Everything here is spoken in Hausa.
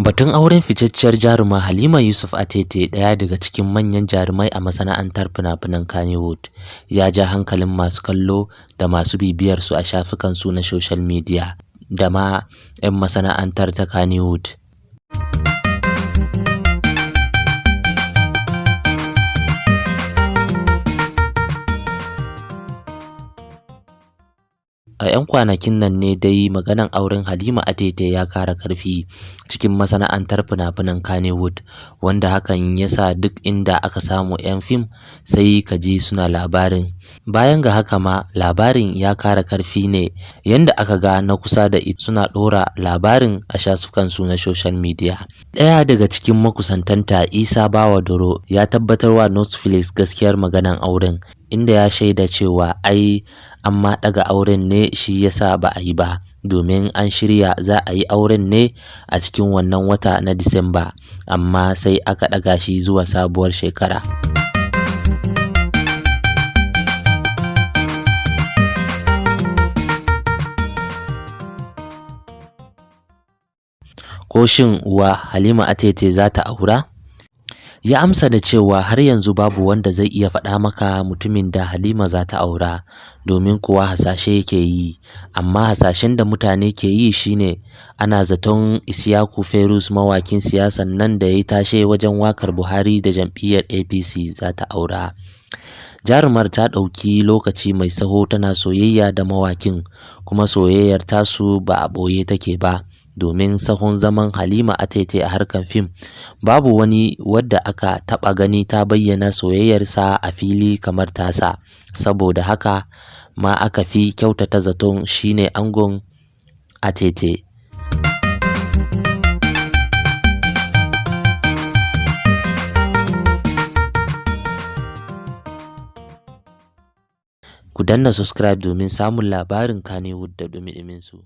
Batun auren ficacciyar jaruma Halima Yusuf Atete, ɗaya daga cikin manyan jarumai a masana'antar fina-finan Kannywood, ya ja hankalin masu kallo da masu bibiyarsu a shafukansu na soshiyal midiya da ma 'yan masana'antar ta Kannywood. A 'yan kwanakin nan ne dai maganar auren Halima Atete ya ƙara ƙarfi cikin masana'antar fina-finan Kannywood, wanda hakan ya sa duk inda aka samu 'yan fim sai ka ji suna labarin. Bayan ga haka ma labarin ya ƙara ƙarfi ne yanda aka ga na kusa da ita suna ɗora labarin a shafukansu na soshiyal midiya. Ɗaya daga cikin makusantanta, Isa Bawa Doro, ya tabbatarwa Netflix gaskiyar maganar auren, inda ya shaida cewa ai an ma ɗaga auren ne shi ya sa ba a yi ba, domin an shirya za a yi auren ne a cikin wannan wata na Disamba, amma sai aka ɗaga shi zuwa sabuwar shekara. Ko shin wa Halima Atete za ta aura? Ya amsa da cewa har yanzu babu wanda zai iya faɗa maka mutumin da Halima za ta aura, domin kuwa hasashe yake yi, amma hasashen da mutane ke yi shi ne ana zaton Ishaku Ferus, mawaƙin siyasan nan da ya yi tashe wajen waƙar Buhari da jam'iyyar APC, za ta aura. Jarumar ta ɗauki lokaci mai tsawo tana soyayya da mawaƙin, kuma soyayyar tasu ba a ɓoye take ba, domin tsawon zaman Halima Atete a harkar fim, babu wani wadda aka taɓa gani ta bayyana soyayyarsa a fili kamar tasa, saboda haka ma aka fi kyautata zaton shi ne angon Atete. Ku danna subscribe domin samun labarin Kannywood da ɗumi-ɗuminsu.